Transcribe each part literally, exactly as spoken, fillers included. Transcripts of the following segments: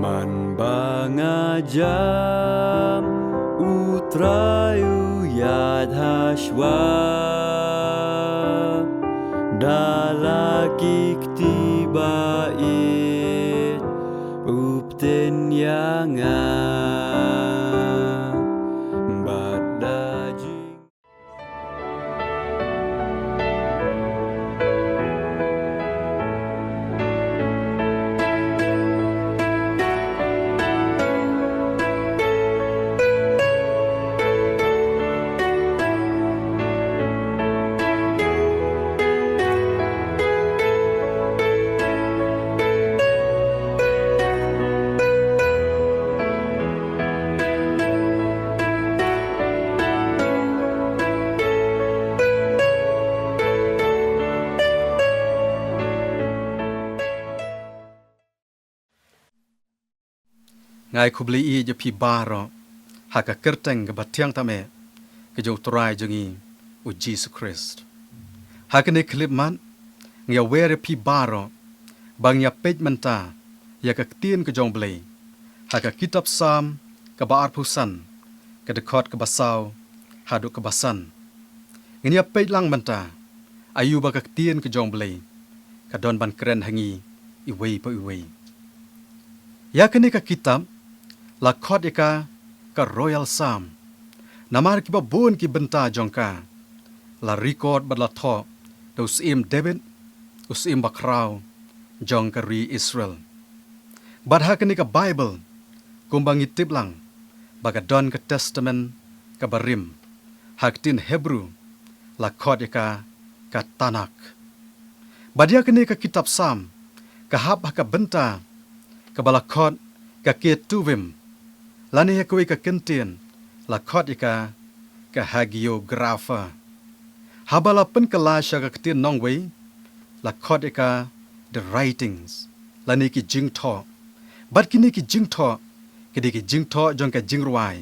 Haba nga jam, U Trai u ïaid ha shuwa, da la ki kti ba ïeit u bteng ïa nga. Bad da jing Nga ai khublei ïa phi baroh ha ka kyrteng kaba thiang tam eh ka jong U Trai jong ngi U Jisu Khrist. Ha kane ka khyllipmat ngi ïawer ïa phi baroh ba ngin ïa peit mynta ïa ka ktien ka jong U Blei ha ka kitab Salm kaba arphew san, ka dkhot kaba saw haduh kaba san. Ngin ïa peit lang mynta aïu ba ka ktien ka jong U Blei ka don ban kren ha ngi iwei pa iwei. Ïa kane ka kitab la khot ïa ka ka Royal Psalm, namar kiba bun ki bynta jong ka la record bad la thoh da u Syiem David, u syiem bakhraw jong ka ri Israel. Bad ha kane ka Baibl, kumba ngi tip lang ba ka don ka Testament kaba rim, ha ka ktien Hebru la khot ïa ka ka Tanakh. Bad ïa kane ka kitab Salm ka hap ha ka bynta kaba la khot ka Ketuvim, lane ha kawei ka kyntien la khot ïa ka ka Hagiographa. Haba la pynkylla sha ka ktien nongwei la khot ïa ka the writings, lane ki jingthoh. Bad kine ki jingthoh ki dei ki jingthoh jong ka jingrwai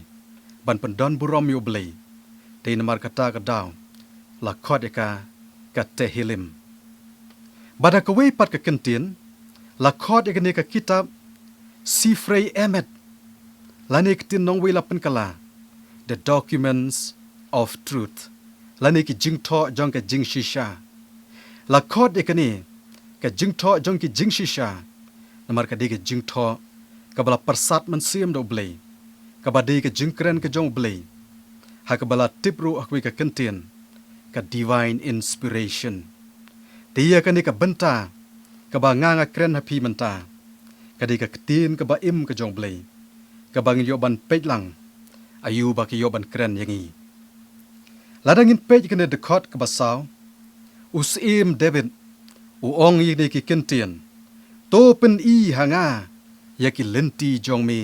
ban pyndon burom ïa U Blei. Dei namar kata ka daw la khot ïa ka ka Tehillim. Bad ha kawei pat ka kyntien la khot ïa kane ka kitab Sifrei Emet, lane ka ktien nongwei la pynkylla the documents of truth, lane ki jingthoh jong ka jingshisha. La khot ïa kane ka jingthoh jong ki jingshisha namar ka dei ka jingthoh kaba la pyrsad mynsiem da U Blei, kaba dei ka jingkren ka jong U Blei, ha kaba la tip ruh ha kawei ka kyntien ka divine inspiration. Te ïa kane ka bynta kaba nga nga kren ha phi mynta ka dei ka ktien kaba im ka jong U Blei, kaba ngin ïoh ban peit lang aïu ba ka ïoh ban kren ïa ngi. Lada ngin peit kane dkhot kaba saw, u Syiem David u ong ïa kine ki kyntien, to pyni ha nga ïa ki lynti jong me,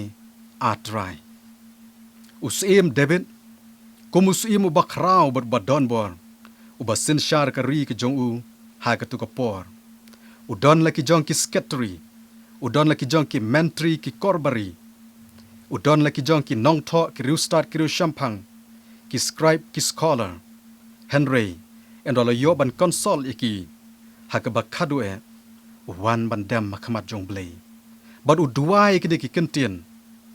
A Trai. U Syiem David kum u syiem uba khraw bad uba donbor, uba synshar ka ri ka jong u ha katu ka por, u don la ki jong ki secretary, u don la ki jong ki myntri ki korbari, u don la ki jong ki nongthoh, ki riewstad, ki riewshemphang, ki scribe, ki scholar. Hynrei ynda la ïoh ban consult ïa ki ha kaba khadduh eh, u wan ban dem ha khmat jong U Blei bad u duwai ïa kine ki kyntien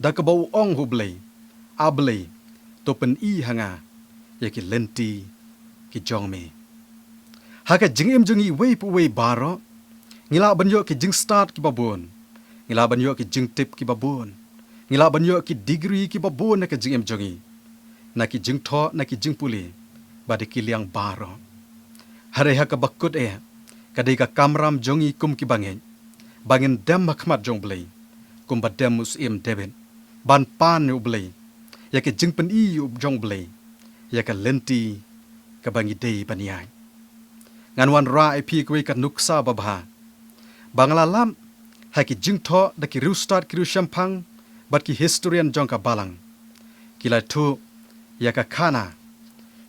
da kaba u ong ha U Blei, A Blei, to pyni ha nga ïa ki lynti ki jong me. Ha ka jingim jong ngi iwei pa iwei baroh ngi lah ban ïoh ki jingstad kiba bun, ngi lah ban ïoh ki jingtip kiba bun, ngi lah ban ïoh ki degree kiba bun ha ka jingim jong ngi, na ki jingthoh, na ki jingpule, bad ha ki liang baroh. Hynrei ha kaba kut eh ka dei ka kamram jong ngi kum ki bangeit ba ngin dem ha khmat jong U Blei kumba dem u Syiem David, ban pan ïa U Blei ïa ka jingpyni jong U Blei ïa ka lynti kaba ngi dei ban ïaid. Ngan wanrah ïa phi kawei ka nuksa babha ba nga la lap ha ki jingthoh da ki riewstad, ki riewshemphang bad ki historian jong ka balang. Ki la ïathuh ïa ka khana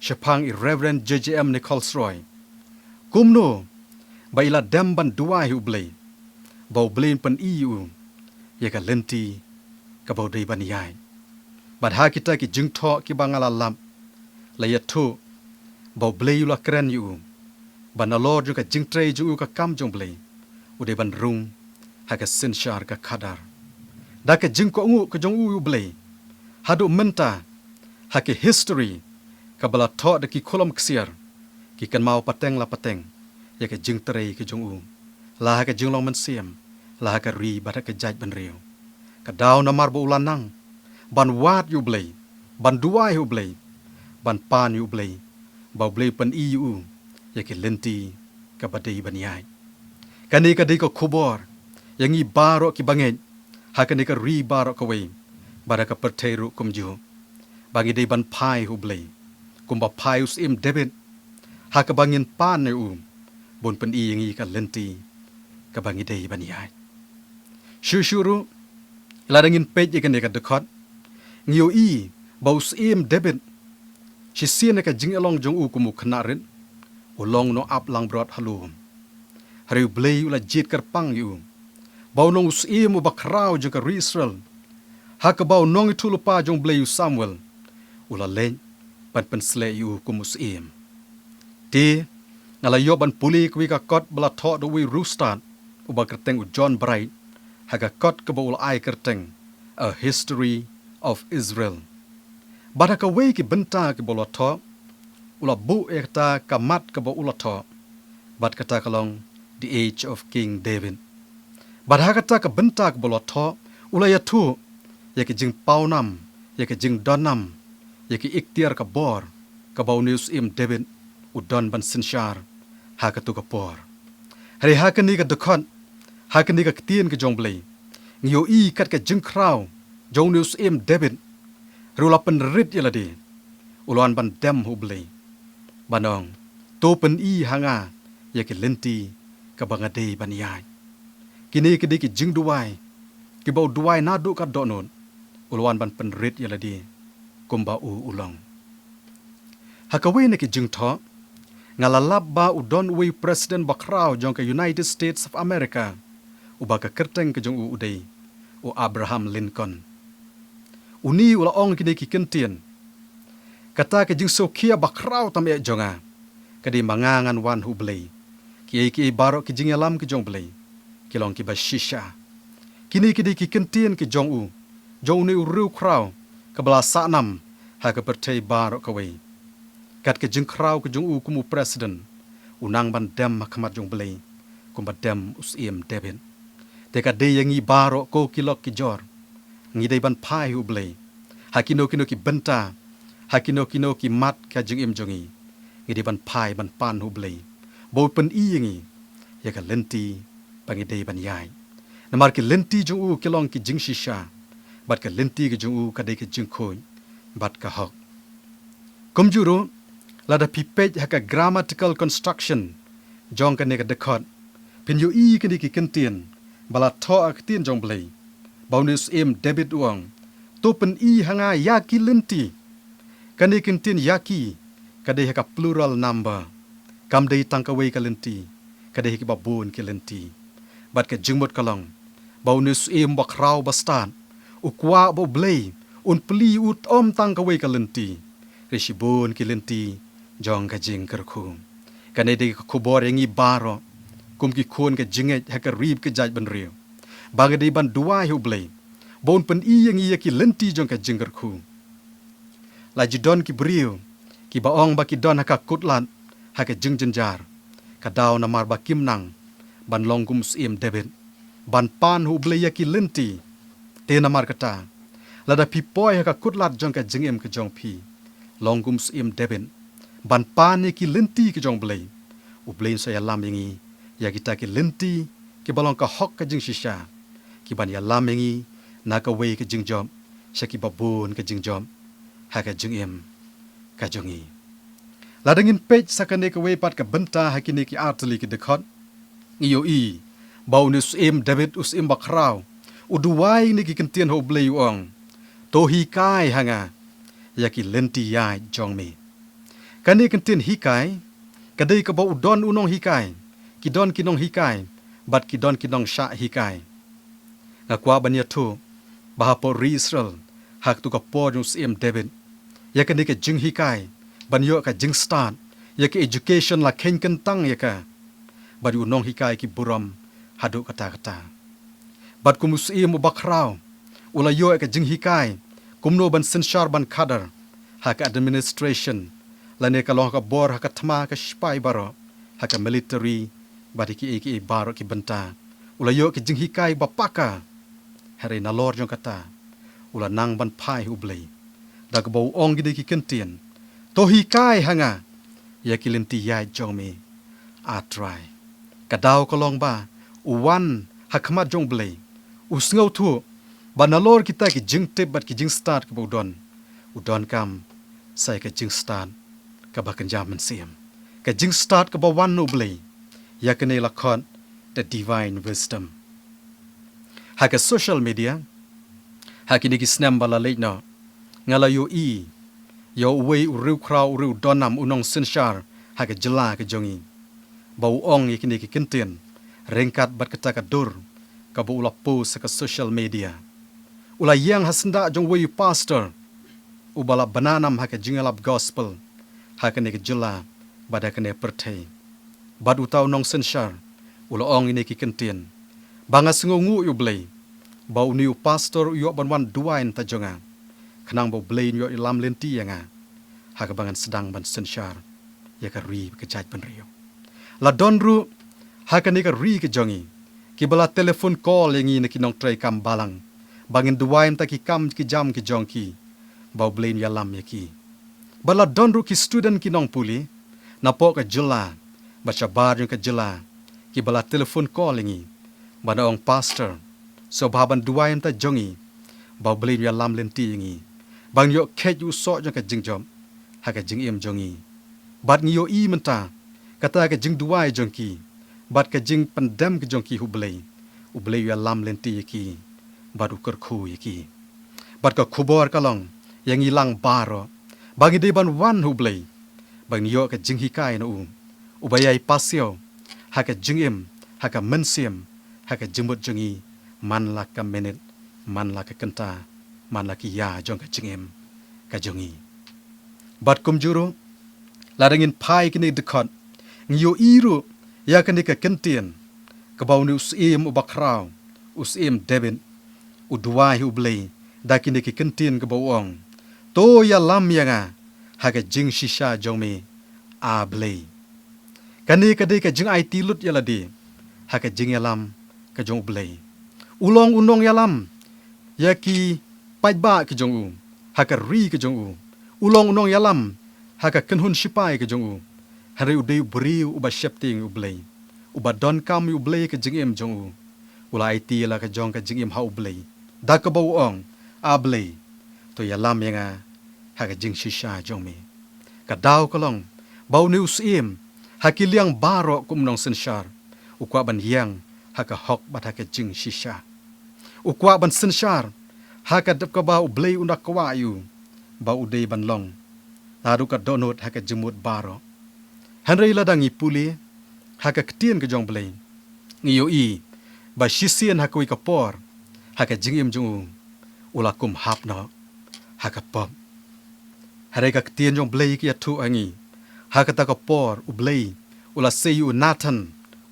shaphang i Reverend J J M Nichols Roy, kumno ba i la dem ban duwai ha U Blei ba U Blei un pyni ïa u ïa ka lynti kaba u dei ban ïaid. Bad ha kita ki jingthoh kiba nga la lap la ïathuh ba U Blei u la kren ïa u ba nalor jong ka jingtrei jong u, ka kam jong U Blei, u dei ban rung ha ka synshar ka khadar. Da ka jingkohnguh ka jong u ïa u Blei, haduh mynta, ha ki history, kaba la thoh da ki khulom ksiar, ki kynmaw pateng la pateng ïa ka jingtrei ka jong u, la ha ka jinglong mynsiem, la ha ka ri bad ha ka jaitbynriew. Ka daw namar ba u la nang ban wad ïa u Blei, ban duwai ïa u Blei, ban pan ïa u Blei, ba u Blei u pyni ïa u ïa ki lynti kaba dei ban ïaid. Kane ka dei ka khubor ïa ngi baroh kiba ngeit ha kane ka ri baroh kawei, bad ha ka pyrthei ruh kumjuh, ba ngi dei ban phai ha u Blei, kumba phai u Syiem David, ha kaba ngin pan ïa u, ba un pyni ïa ngi ka lynti kaba ngi dei ban ïaid. Shuh shuh ruh, lada ngin peit ïa kane ka dkhot, ngi ïohi ba u Syiem David, shisien ha ka jingïalong jong u kum u khynnah rit, u long u nongap langbrot halor. Hynrei u Blei u la jied kyrpang ïa u ba un long u syiem uba khraw jong ka ri Israel. Ha kaba u nongïathuhlypa jong u Blei u Samuel u la leit ban pynsleh ïa u kum u syiem. Te, nga la ïoh ban pule kawei ka kot ba la thoh da uwei u riewstad, uba kyrteng u John Bright, ha ka kot kaba u la ai kyrteng A History of Israel. Bad ha kawei ki bynta kiba u la thoh, u la buh ïa kata ka mat kaba u la thoh, bad kata ka long The Age of King David. Bad ha kata ka bynta kaba u la thoh, u la ïathuh ïa ka jingpawnam, ïa ka jingdonnam, ïa ki iktiar ka bor, kaba une u Syiem David u don ban synshar ha kato ka por. Hynrei ha kane ka dkhot, ha kane ka ktien ka jong u Blei, ngi ïohi kat ka jingkhraw jong une u Syiem David, hynrei u la pynrit ïa lade, u la wan ban dem ha u Blei, ban ong, to pyni ha nga ïa ki lynti kaba nga dei ban ïaid. Kine ki dei ki jingduwai kiba u duwai naduh ka dohnud, u la wan ban pynrit ïa lade kumba u u long. Ha kawei na ki jingthoh, nga la lap ba u don uwei u president bakhraw jong ka United States of America, uba ka kyrteng ka jong u u dei u Abraham Lincoln. Une u la ong kine ki kyntien: Kata ka jingsngewkhia bakhraw tam eh jong nga ka dei ma nga ngan wan ha u Blei. Kiei kiei baroh ki jingïalam ki jong u Blei ki long kiba shisha. Kine ki dei ki kyntien ki jong u, jong une u riewkhraw kaba la sahnam ha ka pyrthei baroh kawei. Kat ka jingkhraw ka jong u kum u president, u nang ban dem ha khmat jong u Blei kumba dem u Syiem David. Te ka dei ïa ngi baroh ko ki lok ki jor, ngi dei ban phai ha u Blei ha kino kino ki bynta, ha kino kino ki mat ka jingim jong ngi. Ngi dei ban phai ban pan ha u Blei ba u pyni ïa ngi ïa ka lynti ba ngi dei ban ïaid. Namar ki lynti jong u ki long ki jingshisha, bad ka lynti ka jong u ka dei ka jingkhuid bad ka hok. Kumjuh ruh, lada phi peit ha ka grammatical construction jong kane ka dkhot, phin ïohi kine ki kyntien ba la thoh ha ka ktien jong u Blei, ba une u Syiem David u ong, to pyni ha nga ïa ki lynti. Kane ka kyntien ïa ki ka dei ha ka plural number. Kam dei tang kawei ka lynti, ka dei ha kiba bun ki lynti. Bad ka jingmut ka long ba une u Syiem bakhraw bastad u kwah ba u Blei un plie ïa u ym tang kawei ka lynti, hynrei shibun ki lynti jong ka jingkyrkhu. Kane dei ka khubor ïa ngi baroh kum ki khun ka jingngeit ha ka ri bad ka jaitbynriew, ba ngi dei ban duwai ha u Blei ba un pyni ïa ngi ïa ki lynti jong ka jingkyrkhu. La ju don ki briew kiba ong ba ki don ha ka kutlad, ha ka jingjynjar, ka daw namar ba kim nang ban long kum u Syiem David, ban pan ha u Blei ïa ki lynti. Te namar kata, lada phi poi ha ka kutlad jong ka jingim ka jong phi, long kum u Syiem David, ban pan ïa ki lynti ka jong u Blei, u Blei un sa ïalam ïa ngi ïa kita ki lynti kiba long ka hok ka jingshisha, kiban ïalam ïa ngi na kawei ka jingjop sha kiba bun ka jingjop ha ka jingim ka jong ngi. Lada ngin peit sa kane kawei pat ka bynta ha kine ki artylli ki dkhot, ngi ïohi ba une u Syiem David, u Syiem bakhraw, u duwai kine ki kyntien ha u Blei, u ong, to hikai ha nga ïa ki lynti ïaid jong me. Kane ka kyntien hikai ka dei kaba u don u nonghikai, ki don ki nonghikai, bad ki don ki nongshah hikai. Nga kwah ban ïathuh ba hapoh ri Israel, ha kato ka por jong u Syiem David, ïa kane ka jinghikai ban ïoh ka jingstad, ïa ka education la kheiñ kyntang ïa ka. Bad u nonghikai ki burom haduh katta katta. Bad kum u Syiem uba khraw, U la ïoh ka jinghikai kumno ban synshar ban khadar ha ka administration, lane ka long ha ka bor, ha ka thma, ka shipai baroh, ha ka military, bad ha kiei kiei baroh ki bynta. U la ïoh ka jinghikai ba paka. Hynrei nalor jong kata, u la nang ban phai ha U Blei da kaba u ong kine ki kyntien: To hikai ha nga ïa ki lynti ïaid jong me, A Trai. Ka daw ka long ba u wan ha khmat jong U Blei, u sngewthuh ba nalor kita ki jingtip bad ki jingstad kiba u don, u donkam sa ïa ka jingstad kaba kynja mynsiem, ka jingstad kaba wan na U Blei. Ïa kane la khot the divine wisdom. Ha ka social media, ha kine ki snem ba la leit noh, nga la ïohi ïa uwei u riewkhraw, u riew donam, u nongsynshar ha ka jylla ka jong ngi, ba u ong ïa kine ki kyntien ryngkat bad kata ka dur kaba u la post ha ka social media. U la ïeng ha syndah jong uwei u pastor uba la bna nam ha ka jingïalap gospel ha kane ka jylla bad ha kane ka pyrthei. Bad uta u nongsynshar u la ong ïa kine ki kyntien: Ba nga sngewnguh ïa U Blei ba une u pastor u ïoh ban wan duwai na bynta jong nga, khnang ba U Blei un ïoh ïalam lynti ïa nga ha kaba ngan sdang ban synshar ïa ka ri ka jaitbynriew. La don ruh ha kane ka ri ka jong ngi kiba la telephone call ïa ngi na ki nongtrei kam balang ba ngin duwai na bynta ki kam ki jam ki jong ki, ba U Blei un ïalam ïa ki. Bad la don ruh ki student, ki nongpule napoh ka jylla bad shabar jong ka jylla kiba la telephone call ïa ngi, ba na ong: Pastor, sngewbha ban duwai na bynta jong ngi ba U Blei un ïalam lynti ïa ngi, ba ngin ïoh kheit ïa u soh jong ka jingjop ha ka jingim jong ngi. Bad ngi ïohi mynta kata ka jingduwai jong ki bad ka jingpyndem ka jong ki ha U Blei, U Blei u ïalam lynti ïa ki bad u kyrkhu ïa ki. Bad ka khubor ka long ïa ngi lang baroh ba ngi dei ban wan ha U Blei, ba ngin ïoh ka jinghikai na u, uba ïai pasiaw ha ka jingim, ha ka mynsiem, ha ka jingmut jong ngi, man la ka minit, man la ka kynta, man la ki ïa jong ka jingim ka jong ngi. Bad kumjuh ruh, lada ngin phai kine dkhot, ngi ïohi ruh ïa kane ka kyntien kaba une u syiem uba khraw, u syiem David, u duwai ha U Blei da kine ki kyntien kaba u ong: To ïalam ïa nga ha ka jingshisha jong me, A Blei. Kane ka dei ka jingaiti lut ïa lade ha ka jingïalam ka jong U Blei. U long u nongïalam ïa ki paidbah ki jong u ha ka ri ka jong u. U long u nongïalam ha ka kynhun shipai ka jong u. Hynrei u dei u briew uba sheptieng ïa U Blei, uba donkam ïa U Blei ha ka jingim jong u. U la aiti ïa la ka jong ka jingim ha U Blei da kaba u ong: A Blei, to ïalam ïa nga ha ka jingshisha jong me. Ka daw ka long ba une u syiem, ha ki liang baroh kum u nongsynshar, u kwah ban ïeng ha ka hok bad ha ka jingshisha. U kwah ban synshar ha ka dep kaba U Blei u da kwah ïa u ba u dei ban long naduh ka dohnud ha ka jingmut baroh. Hynrei lada ngi pule ha ka ktien ka jong U Blei, ngi ïohi ba shisien ha kawei ka por ha ka jingim jong u, u la kum hap noh ha ka pop. Hynrei ka ktien jong U Blei ka ïathuh ha ngi, ha kata ka por U Blei u la sei ïa u Nathan,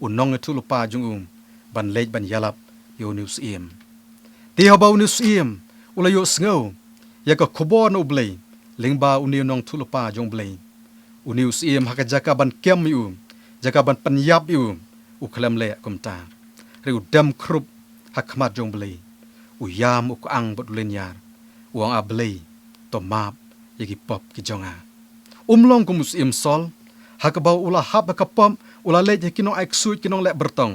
u nongïathuhlypa jong u, ban leit ban ïalap ïa une u syiem. Te haba une u syiem u la ïohsngew ïa ka khubor na U Blei lyngba une u nongïathuhlypa jong U Blei, une u syiem ha ka jaka ban kem ïa u, jaka ban pynïap ïa u, u khlem leh kumta. Hynrei u dem khrup ha khmat jong U Blei, u ïam, u kyang bad u lynñiar, u ong: A Blei, to map ïa ki pop ki jong nga. Um long kum u syiem Saul, ha kaba u la hap ha ka pop, u la leit ha ki nongai ksuid, ki nongleh byrtong,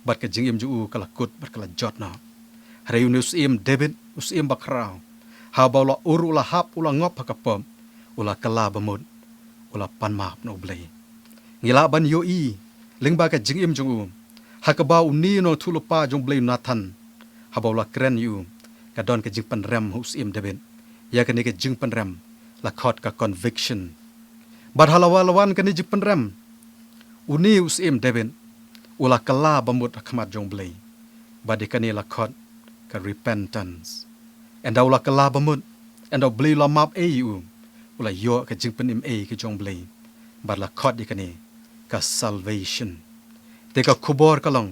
bad ka jingim jong u ka la kut bad ka la jot noh. Hynrei une u syiem David, u syiem bakhraw, haba u la ur, u la hap, u la ngop ha ka pop, u la kylla bamut, u la pan map na U Blei. Ngi lah ban ïohi lyngba ka jingim jong u, ha kaba une u nongïathuhlypa jong U Blei u Nathan, haba u la kren ïa u, ka don ka jingpynrem ha u syiem David. Ïa kane ka jingpynrem la khot ka conviction. Bad ha la wan, la wan kane jingpynrem, une u syiem David u la kylla bamut ha khmat jong U Blei. Bad ïa kane la khot ka repentance. Ynda u la kylla bamut, ynda U Blei u la map ei ïa u, u la ïoh ka jingpynim ei ka jong U Blei. Bad la khot ïa kane ka salvation. Te ka khubor ka long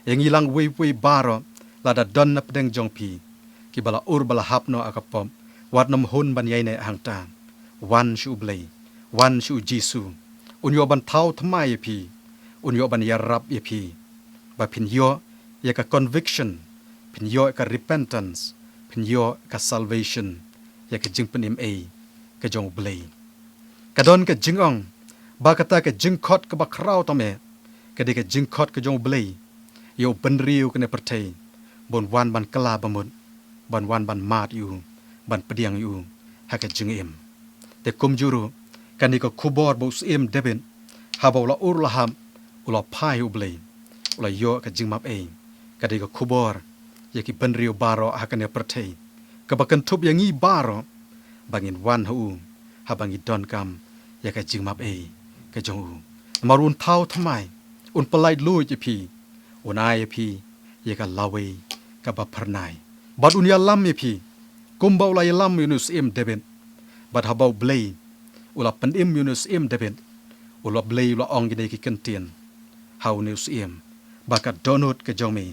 ïa ngi lang uwei uwei baroh, lada don na pdeng jong phi, kiba la ur ba la hap noh ha ka pop, wat nym hun ban ïaineh hangta. Wan sha U Blei, wan sha U Jisu. Un ïoh ban thaw thymmai ïa phi, un ïoh ban ïarap ïa phi, ba phin ïoh ïa ka conviction, phin ïoh ïa ka repentance, phin ïoh ïa ka salvation, ïa ka jingpynim ei ka jong U Blei. Ka don ka jingong ba kata ka jingkhot kaba khraw tam eh ka dei ka jingkhot ka jong U Blei ïa u bynriew kane pyrthei, ban wan ban kylla bamut, ban wan ban mad ïa u, ban pdiang ïa u ha ka jingim. Te kumjuh ruh, kane ka khubor ba u Syiem David, haba u la ur la hap, u la phai ha U Blei, u la ïoh ka jingmap ei. Ka dei ka khubor ïa ki bynriew baroh ha kane pyrthei, kaba kynthup ïa ngi baroh, ba ngin wan ha u haba ngi donkam ïa ka jingmap ei ka jong u. Namar un thaw thymmai, un pyllait luid ïa phi, un ai ïa phi ïa ka lawei kaba phyrnai. Bad un ïalam ïa phi kumba u la ïalam ïa une u Syiem David. Bad haba U Blei u la pynim ïa une u Syiem David, U Blei u la ong kine ki kyntien ha une u syiem, ba ka dohnud ka jong me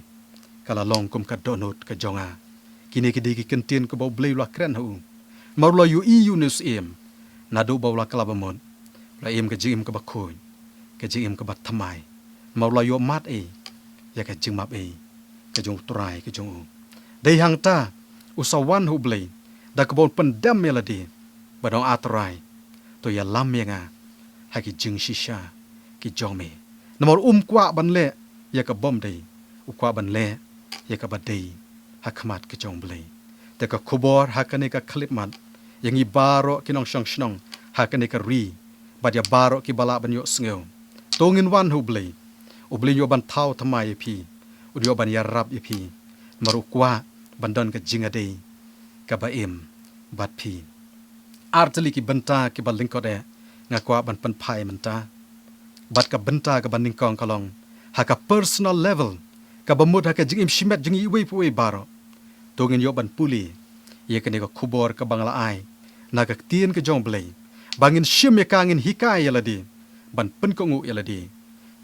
ka la long kum ka dohnud ka jong nga. Kine ki dei ki kyntien kaba U Blei u la kren ha u. Namar u la ïohi ïa une u syiem, naduh ba u la kylla bamut, u la im ka jingim kaba khuid, ka jingim kaba thymmai. Namar u la ïoh mad ei ïa ka jingmap ei ka jong U Trai ka jong u. Dei hangta u sa wan ha U Blei da kaba un pyndem ïa lade, bad ong, A Trai, to ïalam ïa nga ha ki jingshisha ki jong me. Namar um kwah ban leh ïa ka bym dei, u kwah ban leh ïa kaba dei ha khmat ka jong U Blei. Te ka khubor ha kane ka khyllipmat ïa ngi baroh ki nongshong shnong ha kane ka ri, bad ïa baroh kiba lah ban ïohsngew, to ngin wan ha U Blei. U Blei un ïoh ban thaw thymmai ïa phi, un ïoh ban ïarap ïa phi. Namar u kwah ban don ka jingïadei kaba im bad phi. Ar tylli ki bynta kiba lyngkot eh nga kwah ban pynphai mynta. Bad ka bynta kaba nyngkong ka long ha ka personal level, kaba mut ha ka jingim shimet jong ngi iwei pa iwei baroh. To ngin ïoh ban pule ïa kane ka khubor kaba nga la ai na ka ktien ka jong U Blei, ba ngin shim ïa ka, ngin hikai ïa lade, ban pynkohnguh ïa lade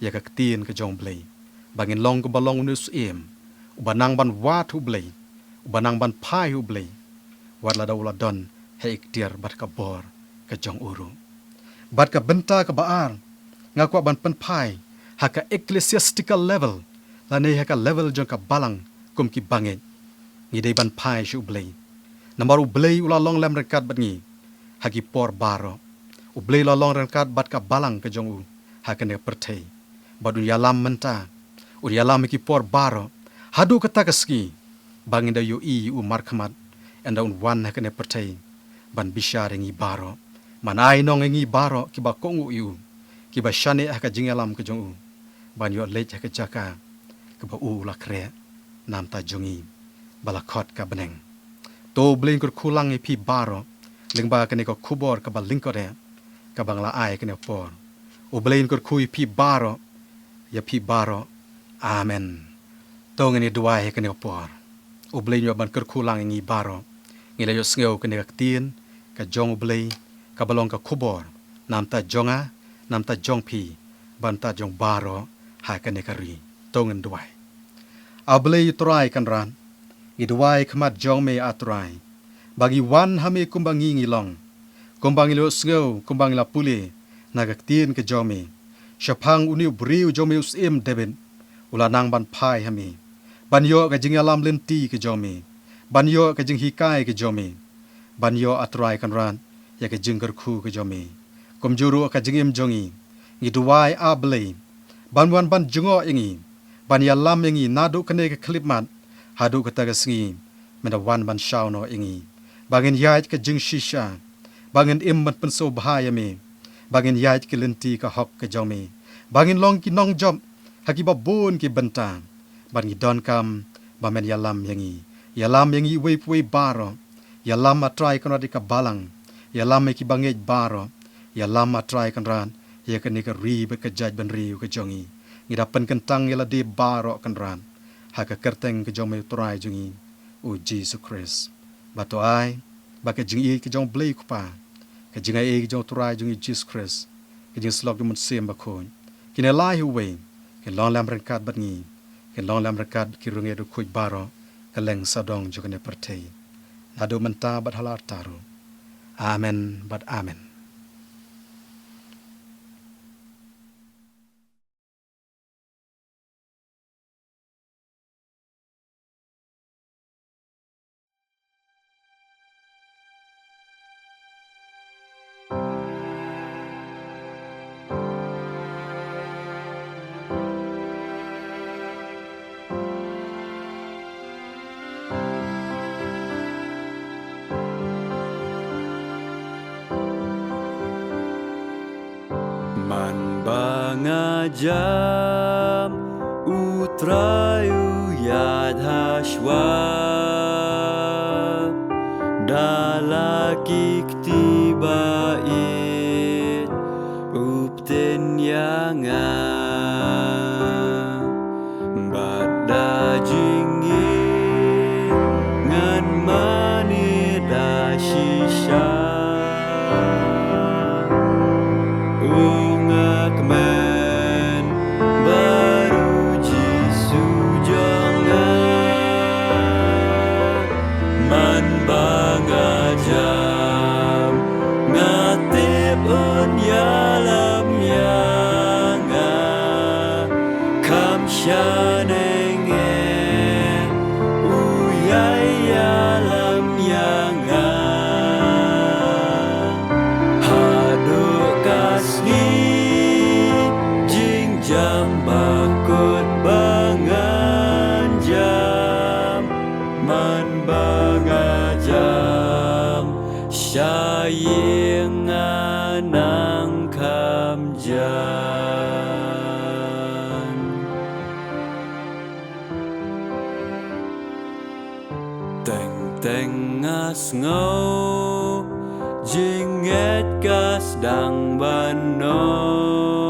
ïa ka ktien ka jong U Blei, ba ngin long kumba long une u syiem, uba nang ban wad ha U Blei, uba nang ban phai ha U Blei, wat lada u la don ha i ktiar bad ka bor ka jong u ruh. Bad ka bynta kaba ar nga kwah ban pynphai ha ka ecclesiastical level, lane ha ka level jong ka balang kum ki bangeit. Ngi dei ban phai sha U Blei, namar U Blei u la long lem ryngkat bad ngi ha ki por baroh. U Blei u la long ryngkat bad ka balang ka jong u ha kane ka pyrthei. Bad un ïalam mynta, un ïalam ha ki por baroh, haduh kata ka sngi ba ngin da ïohi ïa u markhmat, ynda un wan ha kane ka pyrthei ban bishar ïa ngi baroh. Man ai nong ïa ngi baroh kiba kohnguh ïa u, kiba shaniah ha ka jingïalam ka jong u, ban ïoh leit ha ka jaka kaba u la khreh na bynta jong ngi ba la khot ka bneng. To U Blei un kyrkhu lang ïa phi baroh lyngba kane ka khubor kaba lyngkot eh kaba nga la ai kane ka por. U Blei un kyrkhu ïa phi baroh, ïa phi baroh. Amen. To ngin ïa duwai ha kane ka por. U Blei un ïoh ban kyrkhu lang ïa ngi baroh. Ngi la ïohsngew kane ka ktien ka jong U Blei, kaba long ka khubor na bynta jong nga, na bynta jong phi, bad na bynta jong baroh ha kane ka ri. To ngin duwai. A Blei U Trai Kynrad, ngi duwai khmat jong me, A Trai, ba ngi wan ha me kumba ngi ngi long, kumba ngi la ïohsngew, kumba ngi la pule na ka ktien ka jong me. Shaphang une u briew jong me u Syiem David, u la nang ban phai ha me, ban ïoh ka jingïalam lynti ka jong me, ban ïoh ka jinghikai ka jong me, ban ïoh, A Trai Kynrad, ïa ka jingkyrkhu ka jong me. Kumjuh ruh ka jingim jong ngi, ngi duwai, A Blei, ban wan ban jngoh ïa ngi, ban ïalam ïa ngi naduh kane ka khyllipmat haduh kata ka sngi men da wan ban shaw noh ïa ngi, ba ngin ïaid ka jingshisha, ba ngin im ban pynsngewbha ïa me, ba ngin ïaid ki lynti ka hok ka jong me, ba ngin long ki nongjop ha kiba bun ki bynta, bad ngi donkam ba men ïalam ïa ngi. Ïalam ïa ngi iwei pa iwei baroh. Ïalam, A Trai Kynrad, ïa ka balang. Ïalam ïa ki bangeit baroh. Ïalam, A Trai Kynrad, ïa kane ka ri bad ka jaitbynriew ka jong ngi. Ngi da pynkyntang ïa lade baroh, Kynrad, ha ka kyrteng ka jong me, U Trai jong ngi, U Jisu Khrist. Bad to ai ba ka jingïeit ka jong U Blei U Kpa, ka jingaiei ka jong U Trai jong ngi Jisu Khrist, ka jingsylloh jong U Mynsiem Bakhuid, kin ïalai ha uwei, kin long lem ryngkat bad ngi, kin long lem ryngkat bad ki riewngeit riewkhuid baroh, kylleng sawdong jong kane pyrthei, naduh mynta bad hala arta ruh. Amen bad amen. Man ba nga jam, U Trai u ïaid ha shuwa. Da la ki kti ba ïeit u bteng ïa nga. Bad da jingïeit ngan mane da shisha. U nga kmen bad U Jisu jong nga. Man ba nga jam, nga tip un ïalam ïa nga. Kham shane nge u ïai ïalam ïa nga. Haduh ka sngi jingjam ba kut ba ngan jam. Man ba nga jam, sha ïing nga nang kham jan. Teng teng nga sngew jingngeit ka sdang ban noh.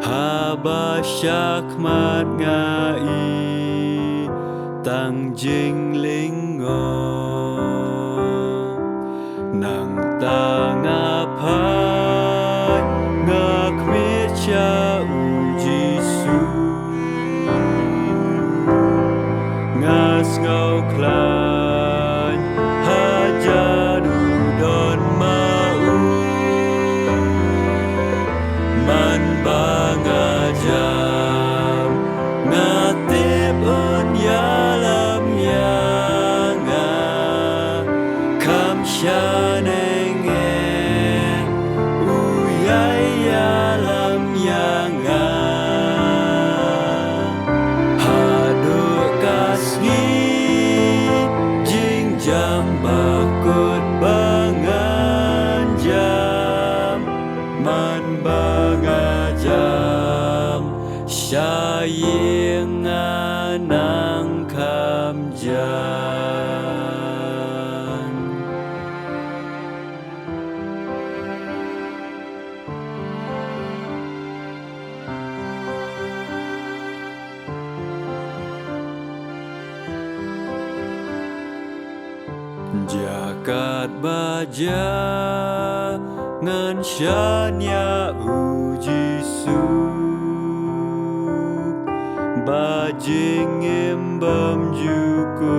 Haba sha khmat nga i tang jinglyngngoh. Nangta nga phai nga khmih sha U Jisu. Nga sngew khlaiñ hajan u don ma u. Man ba nga jam, nga tip un ïalam ïa nga. Kham shane nge u ïai ïalam ïa nga. Haduh ka sngi jingjam ba kut ba ngan jam. Man ba nga jam, sha ïing nga nang kham jan. Jaka ba jia ngan shaniah U Jisu. Ba jingim bymjukut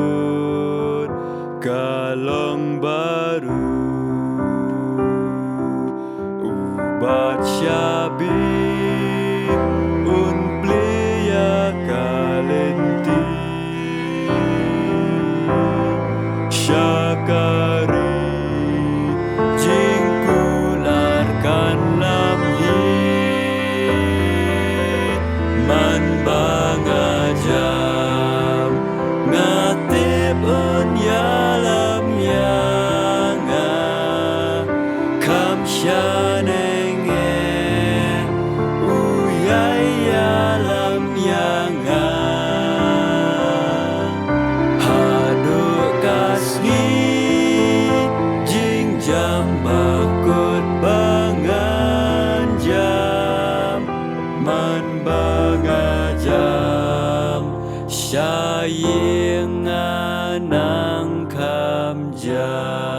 ka long baroh. U bat shabi un plie ïa ka lynti. Sha ka ri jingkular kan lam hi. Man ba nga jam, nga tip un ïalam ïa nga. Kham shane nge u ïai ïalam ïa nga. Haduh ka sngi jingjam ba kut ba ngan jam. Man ba nga jam, sha ïing nga nang kham jam.